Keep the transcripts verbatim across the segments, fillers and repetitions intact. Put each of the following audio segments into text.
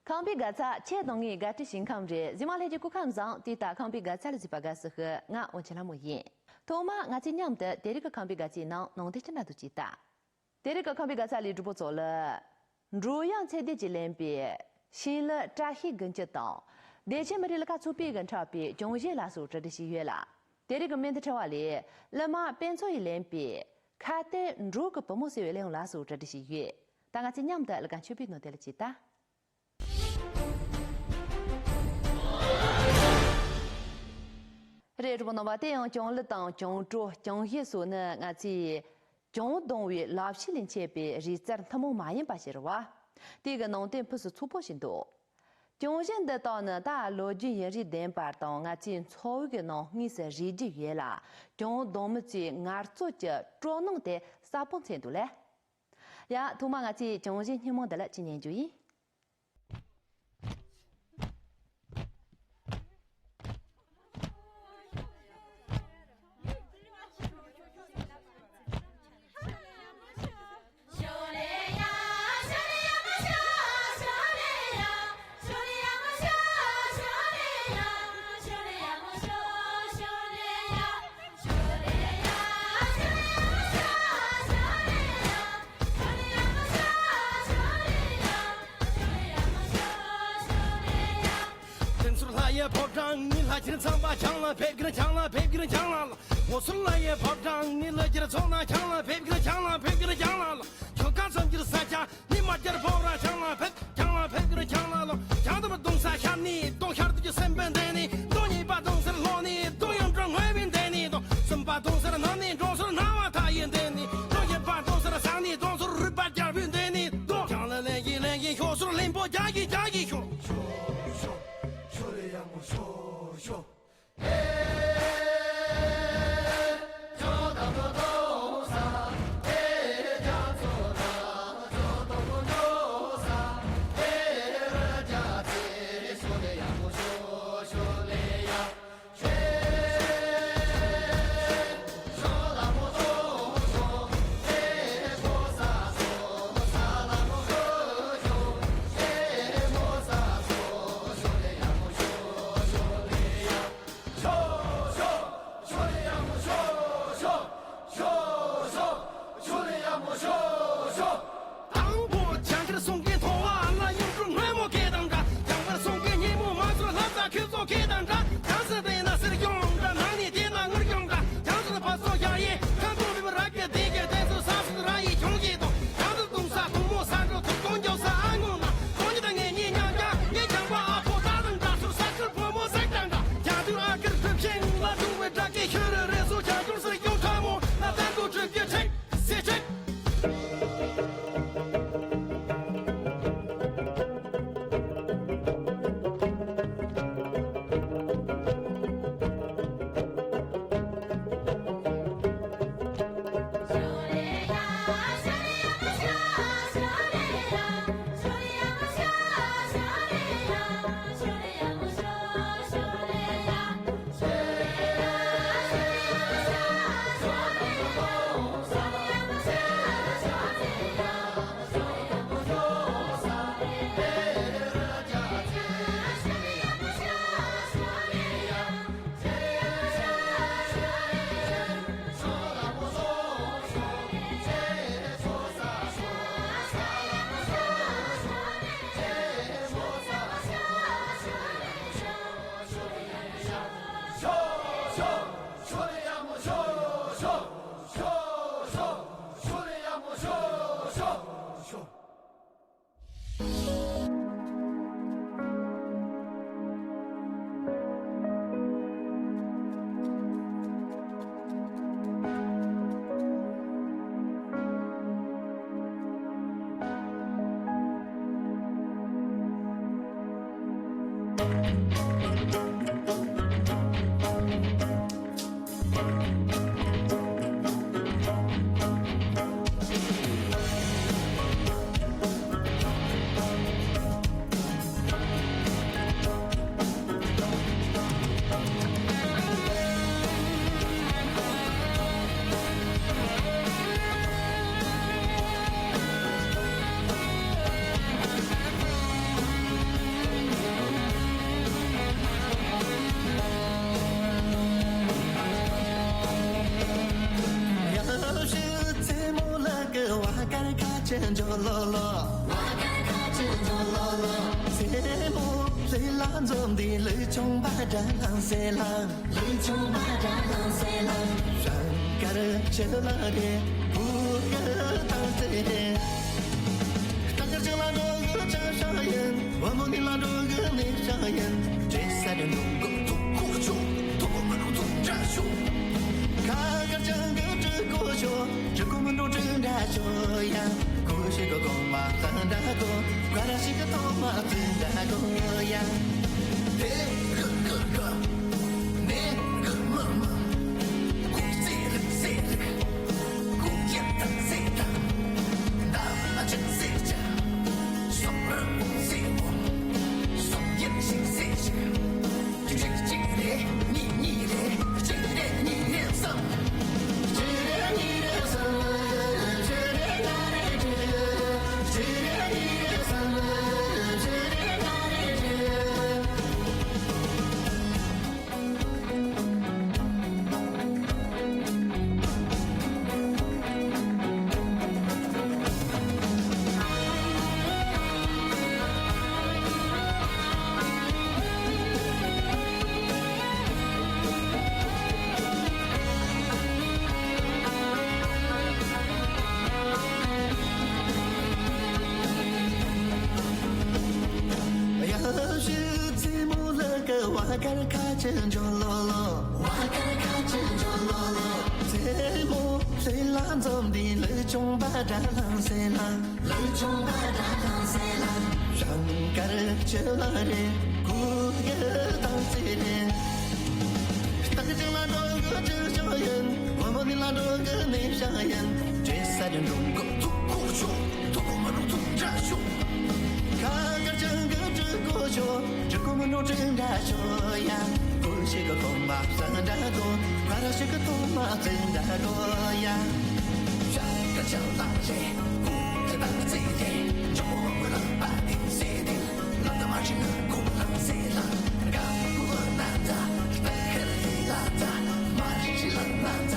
ཁང་པའི་དགའ་ཚལ་ཁྱེད་དང་ངའི་དགའ་སྤྲོའི་ཞིང་ཁམས་རེད། གཟིགས་མོ་ལྷན་རྒྱས་སྐུ་ཁམས་བཟང་། དེ་ལྟར་ཁང་པའི་དགའ་ཚལ་ལ་གཟིགས་པ་དགའ་བསུ་ཞུ། ང་དབང་ཆེན་ལྷ་མོ་ཡིན། ཐོག་མར་ང་ཚོས་མཉམ་དུ་དེ་རིང་གི་ཁང་པའི་དགའ་ཚལ་ནང་ནང་དོན་སྤྱི་འདྲ་དུ་ཅིག་ལྟ། དེ་རིང་གི་ཁང་པའི་དགའ་ཚལ་ལས་གྲོགས་པོ་ཚོ་ལ། འགྲོ་ཡང་ཚེ་འདས་ཀྱིས་ལེན་པའི་ཤིང་ལི་བཀྲ་ཤིས་དགུན་ཆུ་དང་། བདེ་ཆེན་མི་རིགས་ལ་ཁ་ཚུགས་པའི་གི་འཁྲབ་པའི་གྱང་གཞས་ལ་སོགས་གྲ་སྒྲིག་བྱས་ཡོད་ལ། དེ་རིང་གི་སྨན་དུ་ཕྲེང་བ་ལས་གླུ་མ་དཔལ་མཚོ་ཡིས་ལེན་པའི་ཁ་བརྡའི་འབྲོག་གི་བུ་མོ་ཟེར་བའི་གླུ་དབྱངས་ལ་སོགས་གྲ་སྒྲིག་བྱས་ཡོད། ད་ང་ཚོས་མཉམ་དུ་གླུ་གར་མཆོད་པའི་ནང་དེ་ལ་ཅིག་ལྟ། རེད། གྲོགས་པོ་རྣམ་པ། དེ་ཡང་གྱང་གླུ་དང་གྱང་བྲོ། གྱང་གཞས་སོགས་ནི་ང་ཚོས་གྱང་རྡུང་བའི་ལག་ཕྱིས་ལས་མཆེད་པའི་རིག་རྩལ་ཐུན་མོང་མ་ཡིན་པ་ཞིག་རེད་བ། དེ་གི་ནང་དོན་ཕུན་སུམ་ཚོགས་པོ་ཞིག་འདུག། གྱང་གཞས་འདི་དག་ནི་ད་ལོ་རྒྱུས་ཡུན་རིང་ལྡན་པ་དང་། ང་ཚོའི་འཚོ་བའི་གི་ནང་དངོས་སུ་རིགས་རྒྱུད་ཡོད་ལ། གྱང་རྡུང་མི་ཚོའི་ངལ་རྩོལ་གྱི་སྤྲོ་སྣང་དེ་གསལ་པོ་མཚོན་འདུག་ལ། ཡ། ཐོག་མར་ང་ཚོས་གྱང་གཞས་སྙན་མོ་འདི་ལ་ཅིག་ཉན་རྒྱུ་ཡིན། དེང་ཚུར་ལྷ་ཡི་ཕོ་བྲང་ནི། ལྷ་ཁྱེར་ཚངས་པ་བྱང་ལ་ཕེབས་ཀྱིན། བྱང་ལ་ཕེབས་ཀྱིན། བྱང་ལ་ལ། འོ་ཚུར་ལྷ་ཡི་ཕོ་བྲང་ནི། ལྷ་ཁྱེར་ཚོགས་ན་བྱང་ལ་ཕེབས་ཀྱིན། བྱང་ལ་ཕེབས་ཀྱིན། བྱང་ལ་ལ། ཆོས་ཁ་མཚམས་སྒྱུར་ས་ཆ་ནི། མ་སྒྱུར་ཕོ་བྲང་བྱང་ལ་ཕེབས། བྱང་ལ་ཕེབས་ཀྱིན། བྱང་ལ་ལ། བྱང་དུ་མ་གདུང་ས་ཤར་ནི་གདུང་། ཤར་དུ་གྱུར་སེམས་དཔའི་མདུན་ནི་གདུང་། གཉིས་པ་གདུང་སར་ལྷོ་ནི་གདུང་། ཡུམ་གྲུ་སྔོན་པོའི་མདུན་ནི་གདུང་། གསུམ་པ་གདུང་སར་ནུབ་ནི་གདུང་། ཟུར་སྣང་བ་མཐའ་ཡས་མདུན་ནི་གདུང་། བཞི་པ་གདུང་སར་བཟང་ནི་གདུང་། ཟུར་རུས་པ་རྒྱལ་པོའི་མདུན་ནི་གདུང་། བྱང་ལ་ལེན་གྱིན་ལེན་གྱིན་ཤོག། ཟུར་ལྷུན་པོ་རྒྱ་གིས་རྒྱ་གིས་ཤོག། ཤོག་ཤོག་ཤོག་ལེ་ཡག་མོ་ཤོག་ཤོག། དང་པོ་བྱང་ཁར་སོང་གི་མཐོང་བ་ལ། ཡུམ་གྲུ་སྔོན་མོ་སྐད་དང་འདྲ། བྱང་ཁར་སོང་གི་ཉིན་མོ་མ་ཚོར་ལྷ་ས་ཁྱེད་ཚོ་སྐད་དང་འདྲ། བྱང་སེམས་དེ་ན་གསེར་གྱོང་འདྲ། ནང་ནས་དེ་ན་དངུལ་གྱོང་འདྲ། བྱང་སེམས་ཕ་སོ་ཡ་ཡེ་ཁ་འདོན་བི་བི་ར་གི་དེ་གི་དེ་ཚོ་ས་སུ་ར་ཡི་གྱོང་གི་དང་། བྱང་སེམས་གདུང་ས་གདུང་མོ་ས་འགྲོ་ཐུབ་གོང་རྒྱབ་ས་ཨ་ངོ་ན། གོང་གི་ད་ངེད་གཉིས་མཉམ་རྒྱ་ངེད་ཀྱང་པ་ཨ་ཕོ་ད་དང་འདྲ། ཚུར་ས་ཁུལ་ཕོ་མོ་ཟེར་དང་འདྲ། རྒྱ་དུས་ཨ་ཁུར་གྲུབ་ཆེན་ལ་དུང་བའི་བྲག་གི་ཤུ་རུ་རེ་སོ་བྱང་ཁྱོང་སེ་གྱོང་ཁ་མོ་ལ་ད་འགོ་གྲུབ་ཀྱི་ཁྲེག་སེ་ཁྲེག། འཇོ་ལོ་ལོ། བ་ཀ་ཁ་ཆུ་འཇོ་ལོ་ལོ། སེ་མོ་ལུས་ལ་འཛོམས་འདི་ལུས་ཆུང་བ་འདྲ་ལང་སེ་ལང་། ལུས་ཆུང་བ་འདྲ་ལང་སེ་ལང་། ཞང་དཀར་ཆེ་ལ་རེ་བུ་ག་དང་སེ་རེ། རྟ་དཀར་ཆེ་ལ་འགྲོ་གི་ཆ་ཤ་ཡིན། བུ་མོ་ནི་ལ་འགྲོ་གི་ནི་ཤ་ཡིན། ཇེ་སར་འགྲོ་གི་ཐུག་ཁུག་ཆུ། ཐུག་མི་འགྲོ་ཐུག་འདྲ་ཤོ། ཁ་དཀར་ཆང་གི་དྲི་གོ་ཤོ། དྲི་གོ་མི་འགྲོ་དྲི་འདྲ་ཤོ་ཡ། གོ་ཤི་གི་གོ་མ་ཙན་འདྲ་གོ། ག་ར་ཤི་གི་ཐོ་མ་ཙན་འདྲ་གོ་ཡ། དེ་གི་གི་གི། ནེ་གི་མི་མི། གོ་ཙེ་རི་ཙེ་རི། གོ་ཡན་ཐང་ཙེ་ཐང་། ད་མ་ཅི་ཙེ་ཅ། སོ་རི་གོ་ཙེ་གོ། སོ་ཡན་ཤིང་ཙེ་ཤིང་། ཡ་ཤི་ཙེ་མོ་ལ་ཀ་བ་ཀར་ཁ་ཆེ་འཇོ་ལོ་ལོ། བ་ཀར་ཁ་ཆེ་འཇོ་ལོ་ལོ། ཙེ་མོ་ལུས་ལ་འཛོམས་འདི་ལུས་ཆུང་བ་འདྲ་ལང་སེ་ལང་། ལུས་ཆུང་བ་འདྲ་ལང་སེ་ལང་། ཞང་དཀར་ཆེ་ལ་རེ་གུ་གེ་དང་སེ་རེ། རྟ་གི་ཅིང་ལ་འགྲོ་གི་ཅི་ཤ་ཡིན། བུ་མོ་ནི་ལ་འགྲོ་གི་ནི་ཤ་ཡིན། ཇེ་སར་འགྲོ་གི་ཐུག་ཁུག་ཤོ། ཐུག་མི་འགྲོ་ཐུག་འདྲ་ཤོ། ཁ་དཀར་ཆང་གི་དྲི་གོ་ཤོ། དྲི་གོ་མི་འགྲོ་དྲི་འདྲ་ཤོ་ཡ། གོ་ཤི་གི་གོ་མ་ཙན་འདྲ་གོ། ག་ར་ཤི་གི་ཐོ་མ་ཙན་འདྲ་གོ་ཡ། ཞང་དཀར་ཆང་ལང་རེ། གུ་གེ་དང་སེ་རེ། ཇོ་མོ་མི་ལ་པ་དིང་སེ་དིང་། ལ་ད་མ་ཅི་ན་གུ་ལང་སེ་ལང་། ག་གུ་ན་ད། ད་ཁེར་ལི་ལ་ད། མ་ཅི་ལ་ན་ད།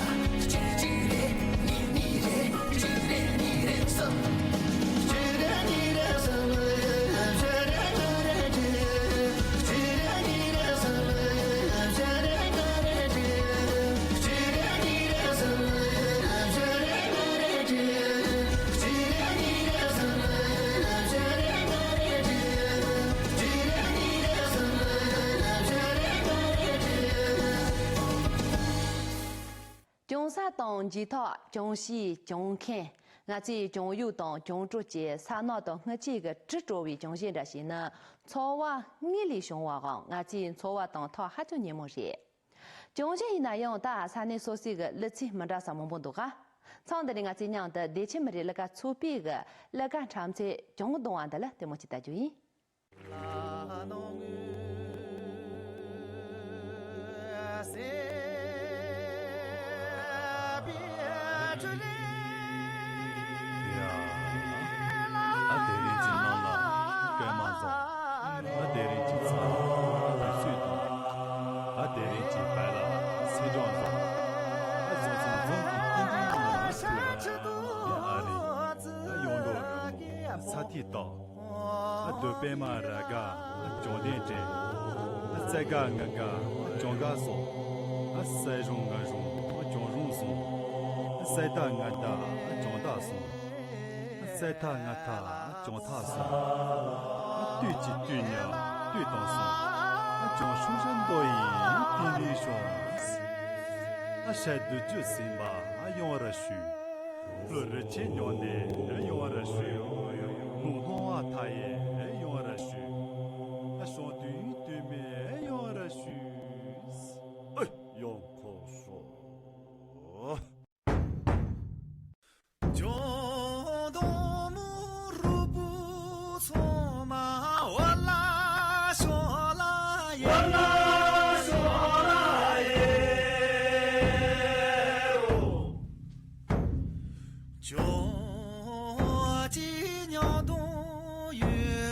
ཅི་ཅི་རེ། ནི་ནི་རེ། ཅི་རེ་ནི་རེ་སོ། ཅི་རེ་ནི་རེ་སོ། ཅི་རེ་ན་རེ་ཅི། ཅི་རེ་ནི་རེ་སོ། ཅི་རེ་ན་རེ་ཅི། ཅི་རེ་ནི་རེ་སོ། ཅི་རེ་ན་རེ་ཅི། གྱོང་གསབ་དང་འཇུས་ཐབས། གྱོང་གཞི་གྱོང་མཁན། ང་ཚོས་གྱོང་གཡུག་དང་གྱོང་དཀྲོལ་གྱི་ས་ནག་དང་སྔུ་ཆད་ཀྱིས་དཀྲི་དཀྲོལ་བའི་གྱོང་གཞི་འདྲ་ཞིག་ནི་འཚོ་བ་དངོས་ལས་བྱུང་བའམ་ང་ཚོའི་འཚོ་བ་དང་ཐག་ཧ་ཅང་ཉེ་མོ་རེད། གྱོང་གཞི་ཡིན་ན་ཡང་ད་ས་གནས་སོ་སོའི་གི་གླུ་ཚིག་མི་འདྲ་ས་མང་པོ་འདུག་ག་མཚམས་འདི་ནས་ང་ཚོས་མཉམ་དུ་བདེ་ཆེན་མི་རིགས་གླུ་གར་ཚོགས་པའི་གི་གླུ་གར་འཁྲབ་མཛད་གྱོང་རྡུང་བ་འདི་ལ་ལྟད་མོ་ཅིག་ལྟ་རྒྱུ་ཡིན། ཨ་དེ་རིང་གི་ནང་ལ་སྐར་མ་བཟང་། ཨ་དེ་རིང་གི་ཚ་ལ་སུས་དང་། ཨ་དེ་རིང་གི་བལ་ལ་སེ་སྦྲང་བཟང་། ཨ་བཟང་བཟང་བཟང་གི་ཀུན་ཀུན་ཀུན་ལ་ཁུ་ལ། ཡ་ཨ་རིང་། ཨ་ཡོང་ལོ་རི་མོ་ས་ཐིག་བཏགས། ཨ་རྡོ་པད་མ་ར་ག་ཨ་ཅོང་ལྡན་དྲན། ཨ་སེ་ག་ང་ག་ཨ་ཅོང་ག་སོགས། ཨ་སེ་གཞོང་ང་གཞོང་ཨ་ཅོང་གཞོང་སོང་། ཨ་སེ་ད་ང་ད་ཨ་ཅོང་ད་སོང་། ཨ་སེ་ཐ་ང་ཐ་ཨ་ཅོང་ཐ་སོང་། ཨ་སྟོད་ཀྱི་སྟོད་ཉ་སྟོད་དང་སོང་། ཨ་ཅོང་ཧྲུང་ཧྲན་རྡོ་ཡིན་དེ་ལས་བྱུང་། ཨ་ཧྲལ་བདུད་རྒྱུད་ཟིན་པ་ཨ་ཡོང་བར་ཞུ། ལྷོ་རི་ཆེན་ཉོ་ནས་ཨ་ཡོང་བར་ཞུ། མོ་སྣང་བ་མཐའ་ཡས་ཨ་ཡོང་བར་ཞུ། ཨ་ཞང་དུས་དུས་མེད་ཨ་ཡོང་བར་ཞུ། ཨ་ཡོང་ཁོ་སོ། ཇོ་དོ་མོ་རུ་བུ་ཚོ་མ་འོ་ལ་ཤོ་ལ་ཡེ། འོ་ལ་ཤོ་ལ་ཡེ། ཇོ་ཅི་ཉོ་དོ་ཡོད།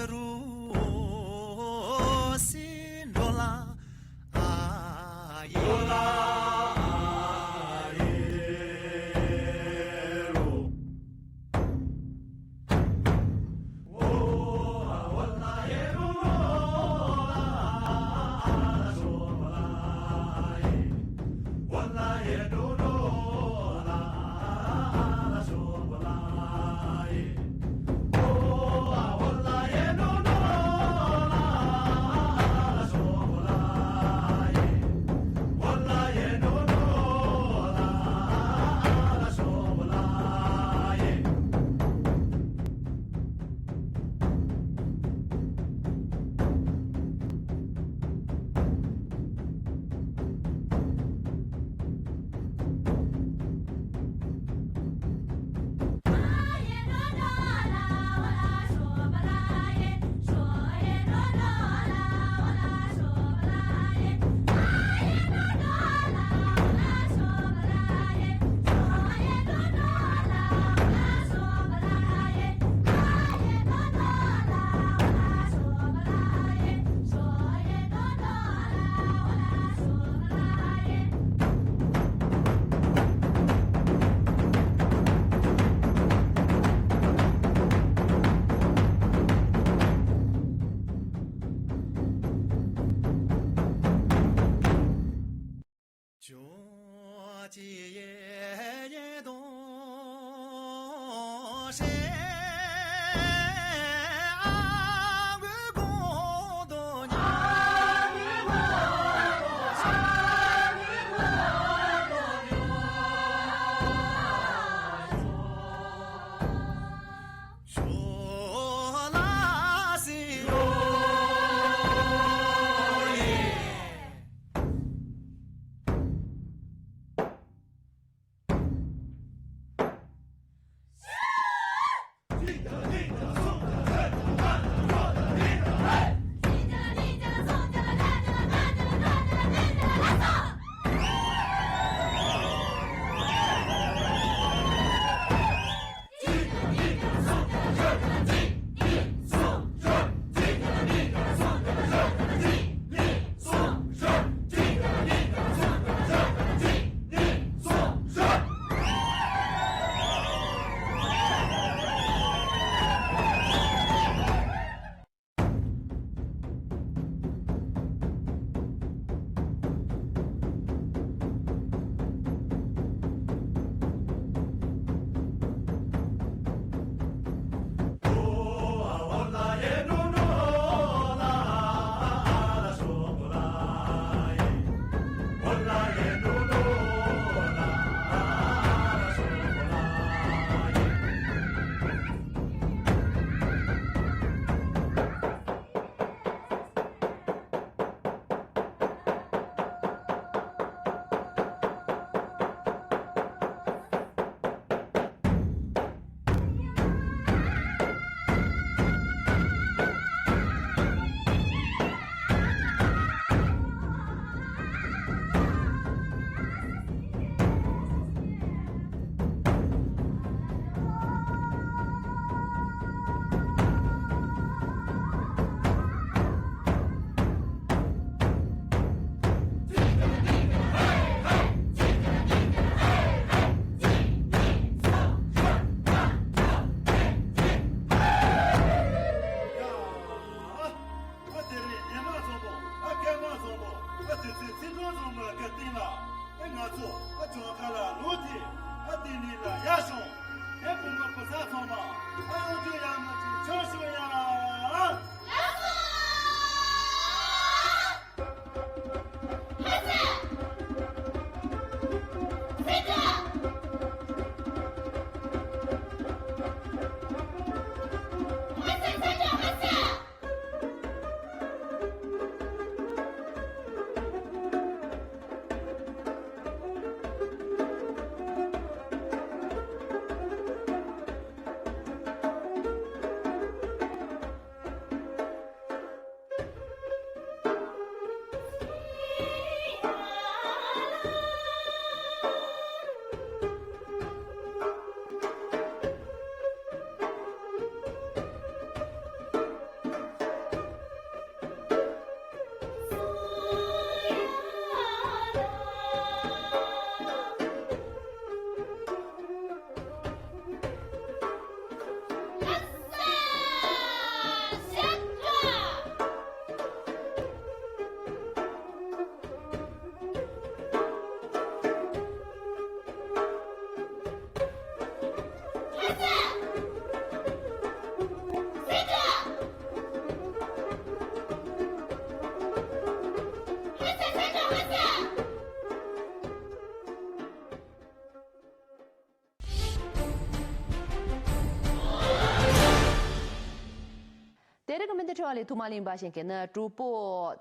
དྲི་བ་ལས་ཐོག་མ་ལེན་པ་ཞིག་གིས་ནི་གྲོགས་པོ་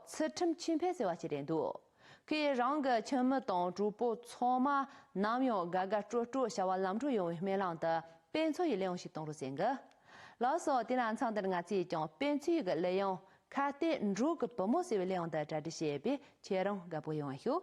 ཚུལ་ཁྲིམས་ཆོས་འཕེལ་ཟེར་བ་ཞིག་རེད་འདུག་ཁོས་རང་གི་ཁྱིམ་མི་དང་གྲོགས་པོ་ཚང་མ་ནམ་ཡང་དགའ་དགའ་སྤྲོ་སྤྲོ་བྱ་བ་ལམ་འགྲོ་ཡོང་བའི་སྨོན་ལམ་དུ་དཔེ་མཚོན་ཡི་གླུ་དབྱངས་ཤིག་གཏོང་རོགས་ཟེར་གི། ལགས་སོ། དེ་ན་མཚམས་འདིར་ང་ཚོས་ཀྱང་དཔེ་མཚོན་ཡི་གི་གླུ་དབྱངས་ཁ་གཏད་འགྲོགས་ཀྱི་བུ་མོ་ཟེར་བའི་གླུ་དབྱངས་འདི་གྲ་སྒྲིག་བྱས་པས། ཁྱེད་རང་དགའ་པོ་ཡོང་བ་ཞུ།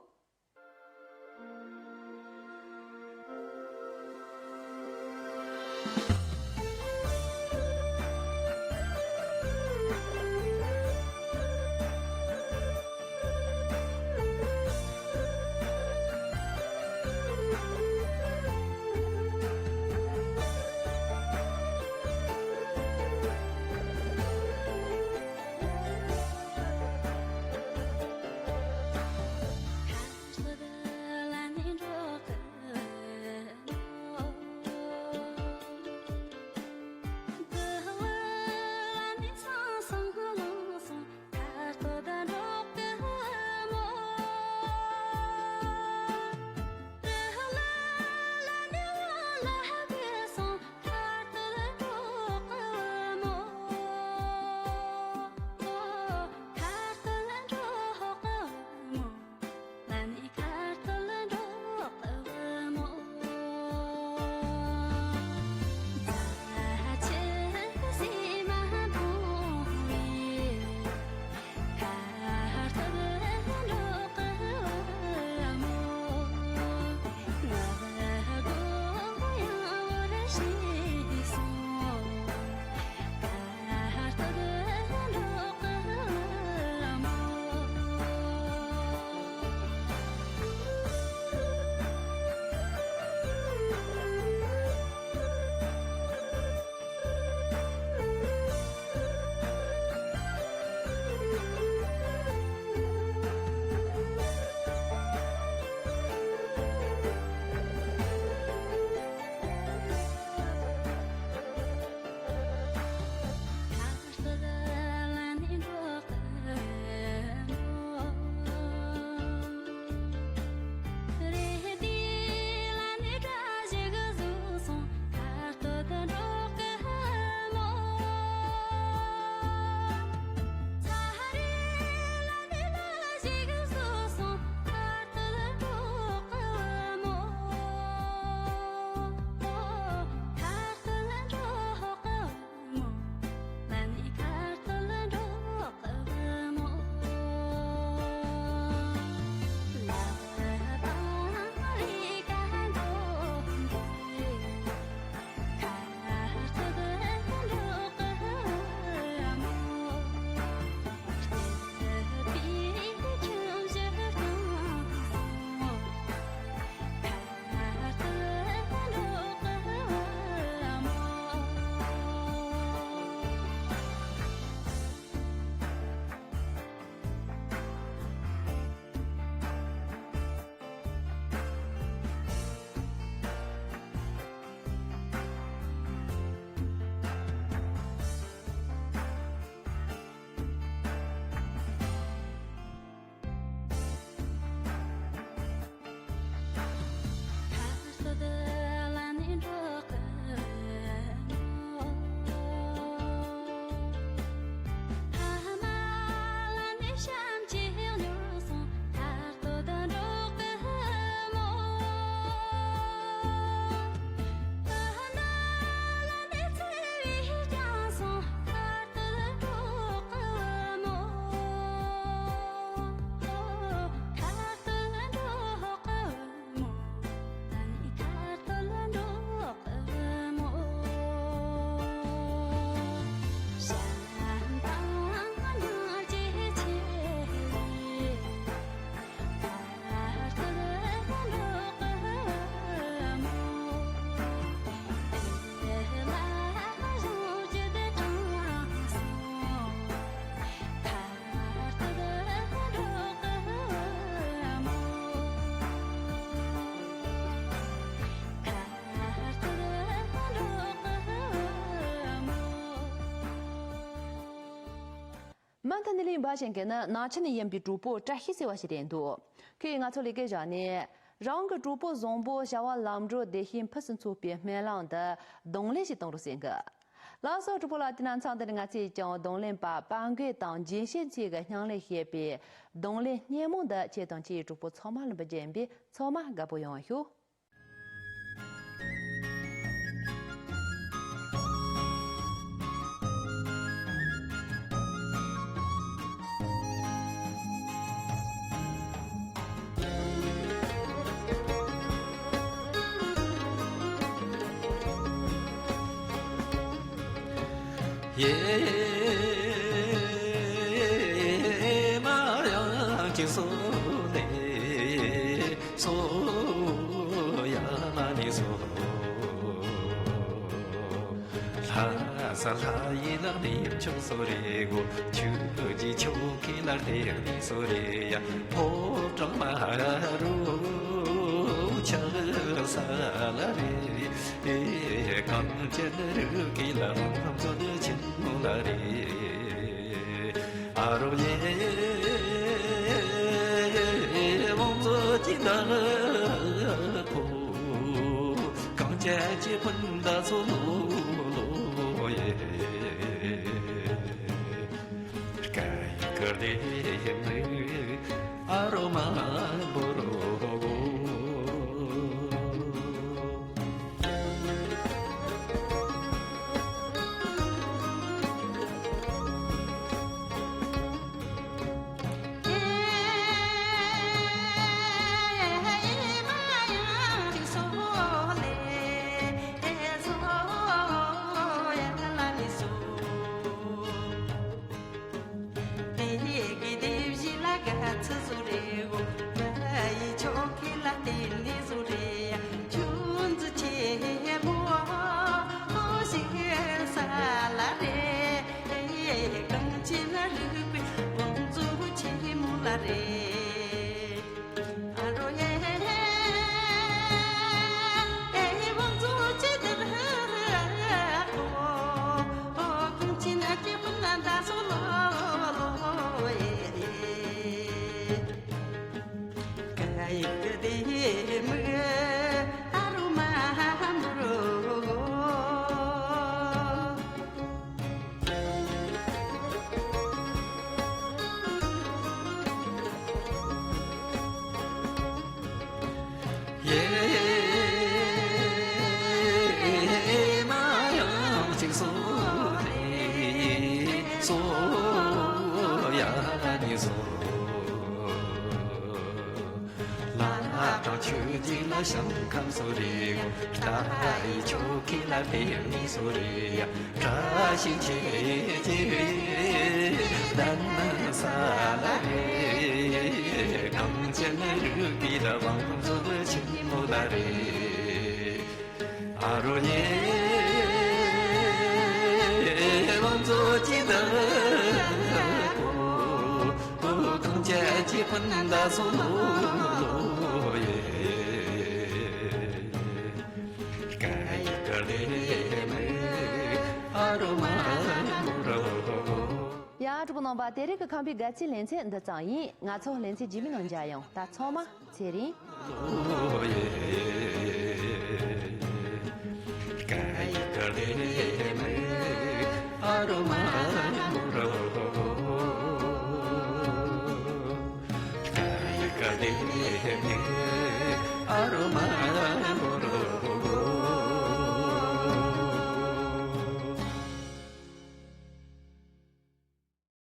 མུ་མཐུད་ནས་ལེན་པ་ཞིག་གི་ནི་ནང་ཆེན་ནས་ཡིན་པའི་གྲོགས་པོ་བཀྲ་ཤིས་ཟེར་བ་ཞིག་རེད་འདུག་ཁོས་ང་ཚོ་ལས་ཀའི་བཞག་ནས་རང་གི་གྲོགས་པོ་བཟང་པོ་བྱ་བ་ལམ་འགྲོ་བདེ་ཞིང་ཕུན་སུམ་ཚོགས་པའི་སྨོན་ལམ་འདི་གདོང་ལེན་ཞིག་གཏོང་རོགས་ཟེར་གི། ལགས་སོ། གྲོགས་པོ་ལགས། དེ་ན་མཚམས་འདི་ནས་ང་ཚོས་ཀྱང་རྡུང་ལེན་པ་དཔལ་མགོན་དང་རྒྱན་ཤེས་མཚོ་གིས་སྙིང་ལས་བཤད་པའི་རྡུང་ལེན་སྙན་མོ་འདི་ཁྱེད་དང་ཁྱེད་ཀྱི་གྲོགས་པོ་ཚང་མ་ལ་འབུལ་རྒྱུ་ཡིན་པས། ཚང་མ་དགའ་པོ་ཡོང་ཤོག། ཡེ་མ་ཡང་ཅི་སོ་ནེ་སོ་ཡ་མ་ནེ་སོ། ལྷ་ས་ལྷ་ཡི་ལ་ནི་ཆོ་སོ་རེ་གོ། ཆུ་ཀྱི་ཆོ་ཁི་ལ་ཏེ་ནི་སོ་རེ་ཡ། ཕོ་བྲང་མ་རུ་ཆག་ས་ལ་རེ། གངས་ཅན་རི་གི་ལ་ཚོ་ཆེན་མོ་ལ་རེ། ཨ་རོ་ཡེ་བང་མཛོད་ཀྱི་བདག་པོ། གངས་ཅན་གྱི་སྤུན་ཟླ་ཚོ་ལོ་ལོ་ཡེ། སྐད་ཡིག་གི་སྡེ་མི་ཨ་རོ་མ་འབོ་རོ། དེ་གི་དེ་བཞི་ལ་ག་ཚི་བཟོ་རེ་གོ། ཡི་ཆོ་ཁི་ལ་ཏེ་ནི་བཟོ་རེ་ཡ། ཆུ་འཛི་ཆེ་མོ་ཞིག་ས་ལ་རེ། གངས་ཅན་ན་རིག་པའི་བང་མཛོད་ཆེ་མོ་ལ་རེ། ཨ་རོ་ཡེ། ཨེ་བང་མཛོད་ཀྱི་དེར་ཧ་ཧ་ཧ་ཧ། ཨོ་ཨོ་གངས་ཅན་ཨ་ཀྱི་སྤུན་ཟླ་ཚོ་ལོ་ལོ་ཡེ། སྐད་ཡིག་གི་སྡེ་མི་ཨ་རོ་མ་འབོ་རོ། ཡེ་མ་ཡང་ཅིག་སོ་རེ་སོ་ཡ་ནི་སོ། ལ་གྲང་ཆུ་འཇིག་ལ་ཞིང་ཁམས་སོ་རེ་ཡོ། རྟ་ཡི་ཆོ་ཁི་ལ་ཏེ་ནི་སོ་རེ་ཡ། བཀྲ་ཤིས་ཆེ་ཆེ་ལྡན་ས་ལ་རེ། གངས་ཅན་རིག་པའི་ལ་བང་མཛོད་ཆེན་མོ་ལ་རེ། ཨ་རོ་ཡེ་བང་མཛོད་ཀྱི་བདག་པོ། གངས་ཅན་གྱི་སྤུན་ཟླ་ཚོ་ལོ་ཡེ། སྐད་ཡིག་གི་སྡེ་མི་ཨ་རོ་མ་འབོ་རོ། ཡ། གྲོགས་པོ་རྣམ་པ། དེ་རིང་གི་ཁམས་པའི་དགའ་སྤྲོའི་ལེ་ཚན་འདི་ཙམ་ཡིན། ང་ཚོ་ལེ་ཚན་རྗེས་མའི་ནང་མཇལ་ཡོང་། ད་ཚང་མ་ཚེ་རིང་། སྐད་ཡིག་གི་སྡེ་མི་ཨ་རོ་མ་